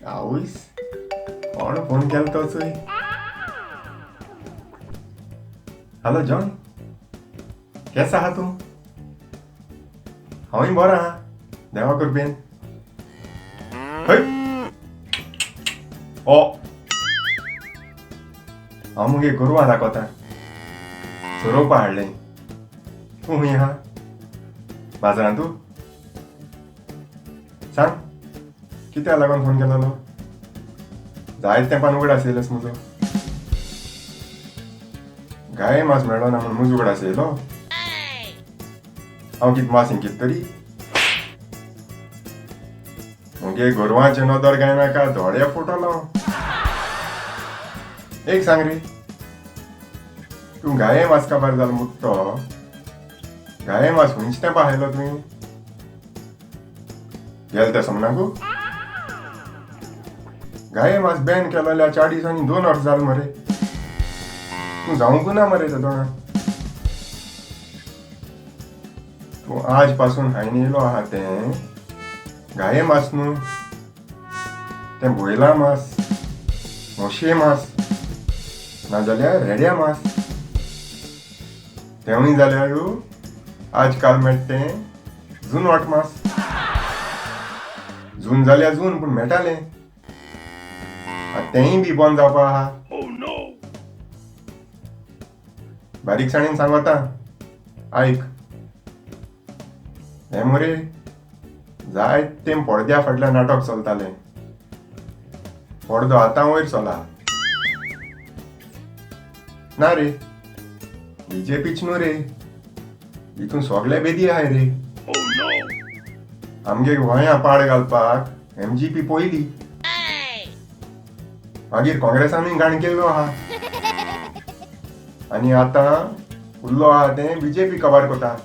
आवयस, कोण फोन केलो तो चोय. हॅलो जॉन, केसो आहा तूं? हांवूय बरो आहा, देवा कृपेन. हय ओ, हांव मुगे गोरवां दाखोवता, चरोवपा हाडलें. तूं खंय आहा? बाजारांतू? सांग, कित्याक लागून फोन केलोलो? जायत तेंपान उगडास येयलोस मुजो. गाये मांस मेळ्ळो ना म्हूण मुजो उगडास येयलो? हांव कित मांस इंकीत तरी? मुगे गोरवांचे नदर काय नाका, दोळे फुटलो. एक सांग रे, तूं गाये मांस काबार जालो मुट्टो, गाये मांस खंयचे तेंपा खायलो तुवें? गेल त्या सोमनाकू? गाये मांस बॅन केलोल्या 4 दिसांनी 2 वर्स जाल मरे. तूं जावंकू ना मरे तेदोणा. तूं आज पासून हायन येयलो आहा तें गाये मांस न्हू, तें बोयला मांस, मोशे मांस, नाजाल्यार रेड्या मांस. तेंवूय जाल्यार आज काल मेळटा तें जुनवाट मांस. जून जाल्यार जून, पूण मेळटालें. आतां तेंय बी बंद जावपा आहा. बारीकसाणेन सांगता आयक. हें मरे जायत तें पडद्या फाटल्यान नाटक चलतालें. पडदो आतां वयर चला ना रे, बीजेपीच न्हू रे, हितून सगळे बेदी आहाय रे. आमगे गोंया पाड घालपाक एमजीपी पयली, मागीर काँग्रेसानूय घाण केल्लो आहा, आनी आतां उरलो आहा तें बीजेपी कबार कोता.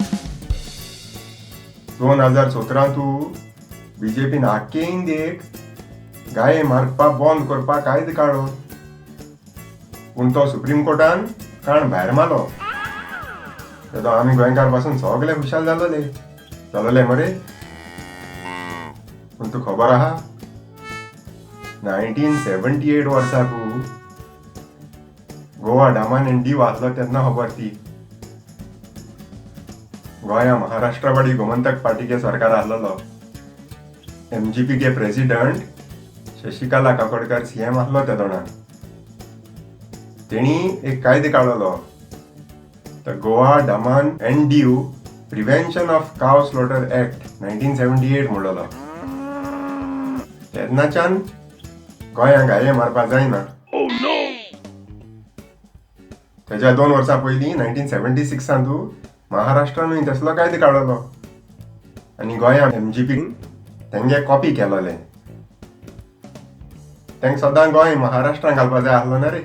2017 बीजेपीन आख्खे इंडियेक गाये मारपाक बंद करपाक कायदो काडलो, पूण तो सुप्रीम कोर्टान काण भायर मारलो. तेदो आमी गोंयकार पासून सगळे खुशाल जालोले जालोले मरे. पूण तूं खबर आहा, 1978 वर्साकू गोवा डामान एंड दीव आसलो तेन्ना खबर ती. गोंया महाराष्ट्रवादी गोमंतक पार्टीके सरकार आसलेलो. एमजीपी के प्रेसिडेंट शशिकला काकोडकर सीएम आसलो तेदोणा. तेणी एक कायदो काडलो, the Goa Daman and Diu prevention of cow slaughter act 1978 म्हणलोलो. तेन्नाच्यान गोंया गाये मारपाक जायना. तेज्या 2 वर्सां पयलीं 1976 महाराष्ट्रानूय तसलो कायदो काडलो आनी गोंया एमजीपी तेंगे कॉपी केलोलें. तेंक सदां गोंय महाराष्ट्रान घालपा जाय आसलो ना रे.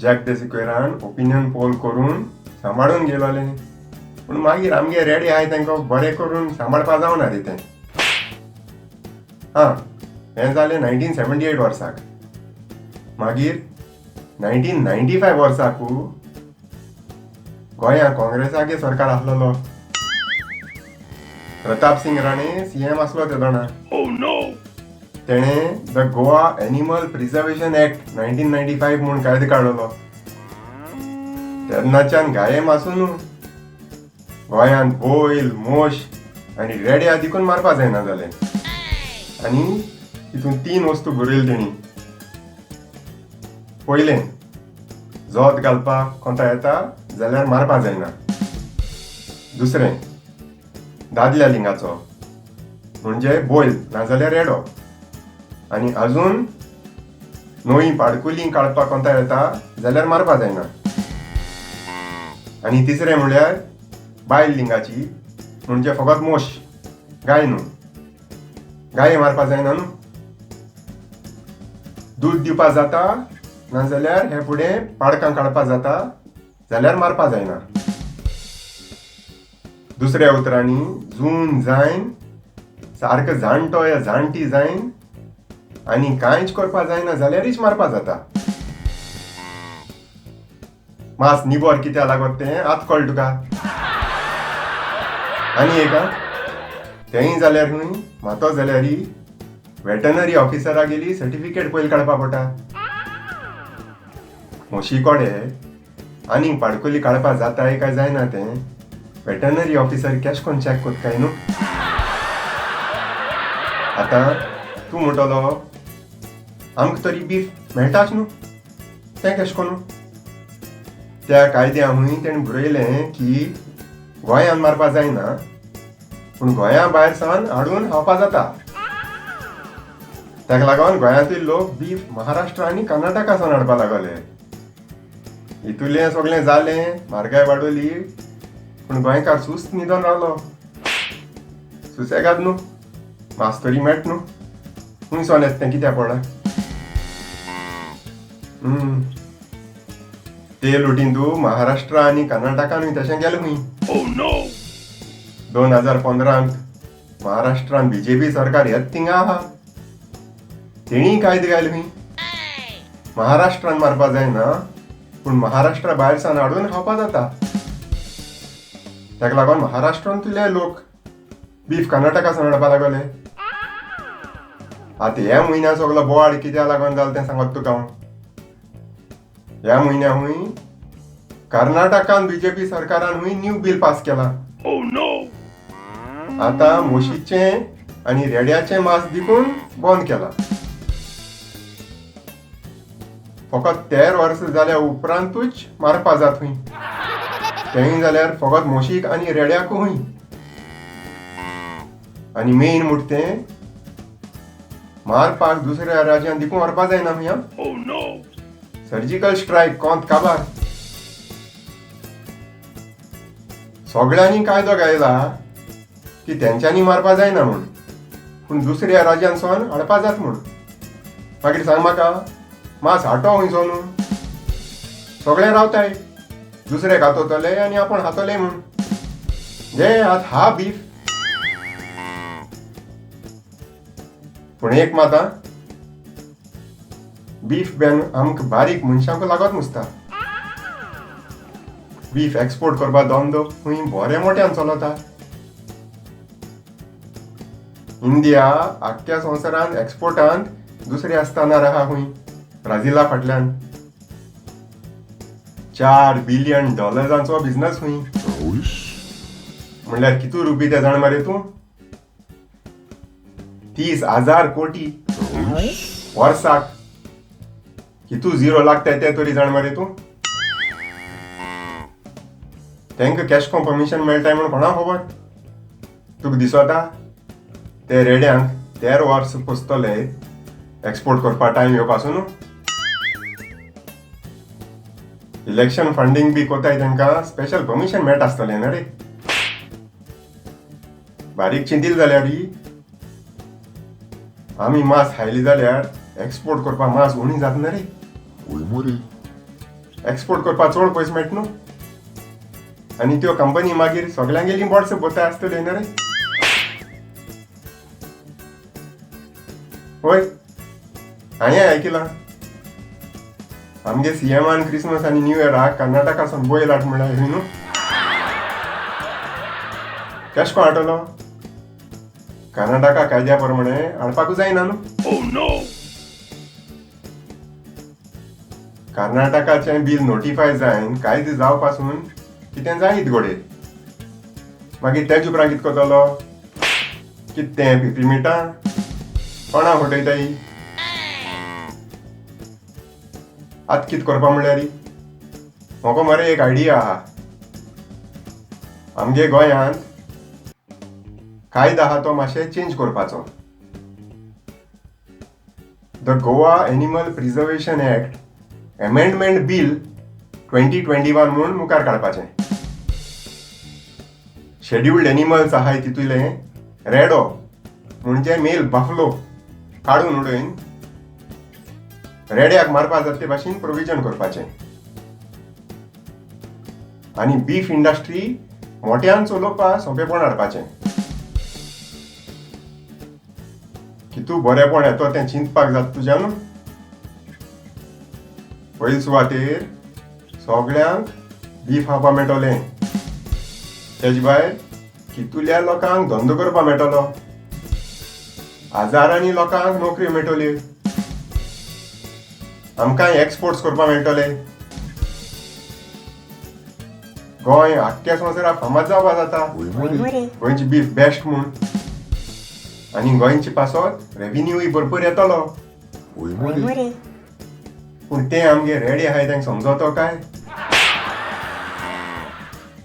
जॅक दे सिक्वेरान ओपिनियन पोल करून सांबाळून गेलोलें, पूण मागीर आमगे रेडी आहाय तेंकां बरें करून सांबाळपा जावना रे तें. आं, हें जालें 1978 वर्साक. मागीर 1995 वर्साकू गोंया काँग्रेसागे सरकार आसलेलो. प्रताप सिंग राणे सीएम आसलो तेदोणा. तेणें the Goa animal preservation act 1995 म्हूण कायदो काडलो. तेन्नाच्यान गाये मासून न्हू गोंयांत बैल, मोश आनी रेड्या देखून मारपा जायना जालें. आनी तितून 3 वस्तू बरयल्यो तेणी. पयलें, जोत घालपाक कोंता येता जाल्यार मारपा जायना. दुसरें, दादल्या लिंगाचो म्हणजे बैल नाजाल्यार रेडो. आनी अजून नवी पाडकुली काडपाक कोंता येता जाल्यार मारपा जायना. आनी तिसरें म्हळ्यार बायल लिंगाची म्हणजे फकत मोश, गाय न्हू. गाय मारपा जायना न्हू. दूद दिवपा जाता नाजाल्यार हे फुडें पाडकां काडपा जाता जाल्यार मारपा जायना. दुसऱ्या उतरांनी जून जायन, सारको जाणटो या जाणटी जायन आनी कांयच करपा जायना जाल्यारीच मारपा जाता. मांस निबर कित्याक लागत तें आतां कळ्ळें तुका. आनी एक तेंय जाल्यार न्हय, मातो जाल्यारय वेटनरी ऑफिसरागेली सर्टिफिकेट पयलीं काडपा पडटा. म्हशी कोडे आनीक पाडकुली काडपा जाताय काय जायना तें वेटनरी ऑफिसर केश कोन्न चॅक कोत काय न्हू. आतां तूं म्हणटलो आमकां तरी बीफ मेळटाच न्हू, तें केश कोन्न? त्या कायद्या हुंय तेणें बरयलें की गोंयान मारपा जायना, पूण गोंया भायर सावन हाडून खावपा जाता. ताका लागून गोंयांतले लोक बीफ महाराष्ट्र आनी कर्नाटका सावन हाडपा लागले. हितूलें सगळें जालें, म्हारगाय वाडोली, पूण गोंयकार सुस्त न्हिदोन रावलो. सुसेगाद न्हू, मास तरी मेळट न्हू, खूंय सावन येता तें कित्याक पडला. ते लुटीन तूं महाराष्ट्र आनी कर्नाटकानूय तशें गेलें खंय. 2015 महाराष्ट्रान बीजेपी सरकार येत थिंगा आहा, तेणीय कायदे घायले खंय. महाराष्ट्रान मारपा जायना, पूण महाराष्ट्रा भायर सावन हाडून खावपा जाता. ताका लागून महाराष्ट्रांतले लोक बीफ कर्नाटका सावन हाडपा लागले. आतां ह्या म्हयन्या सगलो बोवाळ कित्याक लागून जालें तें सांगत तुका हांव. ह्या म्हयन्या हुंय कर्नाटकान बीजेपी सरकारान हुंय न्यू बील पास केला. आतां म्हशीचें आनी रेड्याचें मांस दिकून बंद केला. फकत 13 वर्सां जाल्या उपरांतूच मारपा जात हुंय, तेंय जाल्यार फकत म्हशीक आनी रेड्याकूय हुंय. आनी मेन म्हूट तें मारपाक दुसऱ्या राज्यान दिकून व्हरपा जायना हुंय. सर्जिकल स्ट्रायक कोंत काबार. सगळ्यांनी कायदो घायला की तेंच्यांनी मारपा जायना म्हूण, पूण दुसऱ्या राज्यान सावन हाडपा जात म्हूण. मागीर सांग म्हाका, मांस हाडटो खंय सावन? सगळे रावताय, दुसरे खातोतले आनी आपूण खातले म्हूण. घे आतां हा बीफ. पूण एक मात, बीफ बॅन आमकां बारीक मनशांक लागत मुसता. बीफ एक्सपोर्ट करपा धंदो खूंय बरे मोट्यान चलता. इंडिया आख्ख्या संवसारांत एक्सपोर्टांत दुसऱ्या स्थानार आहा खूंय, ब्राझिला फाटल्यान. 4 बिलियन डॉलर्सांचो बिझनस खूंय, म्हणल्यार कितू रुपये ते जाण मरे तूं? 30,000 कोटी वर्साक. कितू झिरो लागताय ते तरी जाण मरे तूं? तांकां कॅश कोन परमिशन मेळटाय म्हूण कोणाक खबर? तुका दिसता ते रेड्यांक 13 वर्स पोसतले एक्सपोर्ट करपा टायम येवपासून? इलेक्शन फंडींग बी कोताय तांकां स्पेशल परमिशन मेळटा आसतलें न्हय रे. बारीक चिंतील जाल्यार आमी मांस खायली जाल्यार एक्सपोर्ट करपा मांस उणी जाता न्हय रे. एक्सपोर्ट करपा चड पयशे मेळटा न्हू, आनी त्यो कंपनी मागीर सगल्यांगेली बोट्स भरताय आसतल्यो न्हय रे. होय, हांवें आयकलां आमगे सीएमान क्रिसमस आनी न्यू इयराक कर्नाटका सावन बैल हाड म्हणल्यार न्हू. केश कोण हाडटलो? कर्नाटका कायद्या प्रमाणे हाडपाकूच जायना न्हू. कर्नाटकाचें बील नोटिफाय जायन कायदे जावपासून कितें जायत घोडये. मागीर तेज उपरांत कितें करतलो? कितें तें पिपरिमिटां कोणा फटयताय? आतां कितें करपा म्हणल्यार म्हाका मरे एक आयडिया आहा. आमगे गोंयांत कायदो आहा तो मातशें चेंज करपाचो. The Goa Animal Preservation Act Amendment Bill 2021 म्हूण मुखार काडपाचें. शेड्युल्ड एनिमल्स आहाय तितूंतलें रेडो म्हणजे मेल बाफलो काडून उडयन रेड्याक मारपा जाता ते भाशेन प्रोविजन करपाचें. आनी बीफ इंडस्ट्री मोट्यान चलोवपा सोंपेपण हाडपाचें. कितू बरेपण येतो तें चिंतपाक जाता तुज्यान. पयले सुवातेर सगळ्यांक बीफ खावपा मेळटलें, तेजे भायर कितुल्या लोकांक धंदो करपा मेळटलो. हजारांनी लोकांक नोकऱ्यो मेळटल्यो, आमकां एक्सपोर्ट्स करपाक मेळटले, गोंय आख्ख्या संवसाराक फामाद जावपा जाता. गोंयची बीफ बेस्ट म्हूण. आनी गोंयचे पासत रेविन्यूय भरपूर येतलो. पूण ते आमगे रेडी आहाय तांकां समजतो काय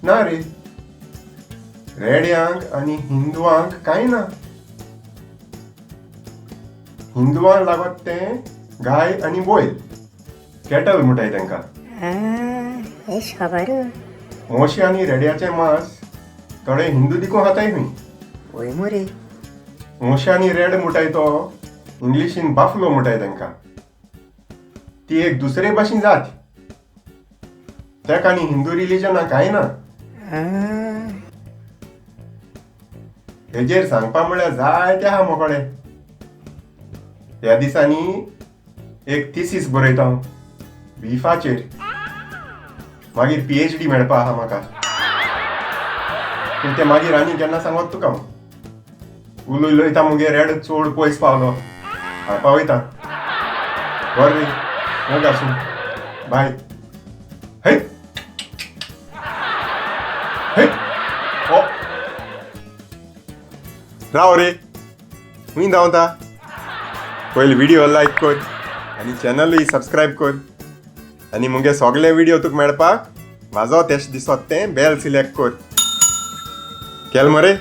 ना रे? रेड्यांक आनी हिंदुआंक कांय ना. हिंदुआंक लागत तें गाय आनी बैल, कॅटल म्हणटाय तांकां. एश खबर. मोशी आनी रेड्याचें मांस थोडे हिंदू दिकून खाताय खंय. वय मुरे. मोशी आनी रेड म्हणटाय तो इंग्लिशीन बाफलो म्हणटाय तांकां. ती एक दुसरे भाशेन जात, तेका आनी हिंदू रिलीजनाक कांय ना. हेजेर सांगपा म्हळ्यार जायते आहा मोकळे. ह्या दिसांनी एक थिसीस बरयता हांव बिफाचेर, मागीर PhD मेळपा आहा म्हाका. पूण तें मागीर आनी केन्ना सांगत तुका हांव. उलय उलयता मुगे रेड चड पयस पावलो, हाडपा वयता. बरें रे, मोग आसूं, बाय. हे हे ओ राव रे, खंय धांवता? पयलीं व्हिडियो लायक कर आनी चॅनलूय सबस्क्रायब कर आनी मुगे सगळे व्हिडियो तुका मेळपाक वाजोत एश दिसत तें बेल सिलेक्ट कर. केल मरे?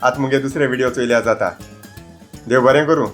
आतां मुगे दुसरे व्हिडियो चोयल्यार जाता. देव बरें करूं.